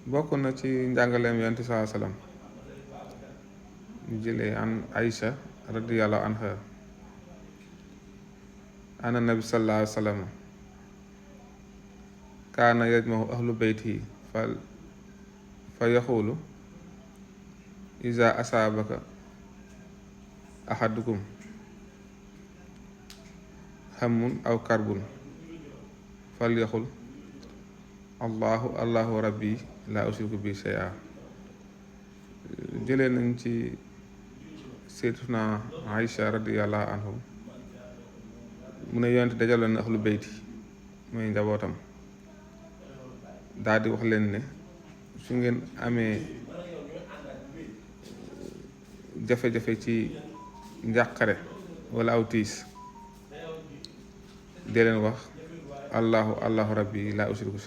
bokk na ci njàngaleem yonent saa salaam ñu jëlee an Aïcha radiyallahu anha ana nabi sallallahu alayhi wa sallam kaana yajmahu ahlu beyti fa yaxulu iza asaabaka ahadukum hammun aw karbun fal yaxul allahu rabbi laa ushriku bi shay'a. jëlee nañ ci sayyidatuna Aïcha radiyallahu anhu mu ne yonent dajaloon na ahlu beyti mooy njabootam daal di wax leen ne su ngeen amee jafe-jafe ci njàqare wala aw tiis dee leen wax allahu rabbi laa ushriku